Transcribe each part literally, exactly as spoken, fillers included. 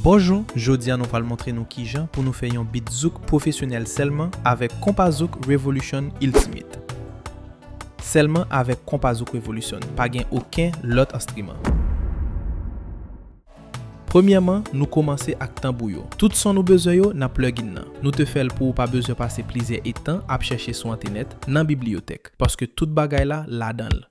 Bonjou, jodi a nou pral montre nou kijan pou nou fè yon beat zouk pwofesyonèl sèlman avèk konpa zouk Revolution Ultimate. Sèlman avèk konpa zouk Revolution, pa gen okenn lòt enstriman. Premyèman, nou kòmanse ak tanbou yo. Tout son nou bezwen yo nan plugin nan. Nou te fè l pou ou pa bezwen pase plizyè etan ap chèche sou entènèt, nan bibliyotèk, paske tout bagay la ladan l.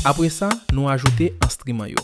Apre sa, nou ajoute enstriman yo.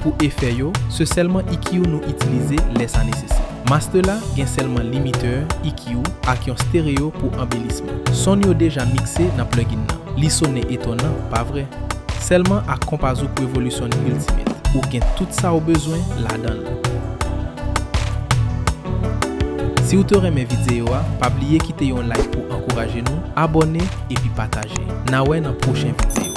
Pou efè yo, se sèlman E Q nou itilize lè sa nesesè. Master la gen sèlman limiter, E Q ak yon stereo pou anbelisman. Son yo deja mikse nan plugin nan. Li sone etonan, pa vre? Sèlman ak Kompazou Revolution Ultimate, ou gen tout sa w bezwen ladan l. Si w te renmen videyo a, pa bliye kite yon like pou ankouraje nou, abòne epi pataje. N a wè nan pwochen videyo.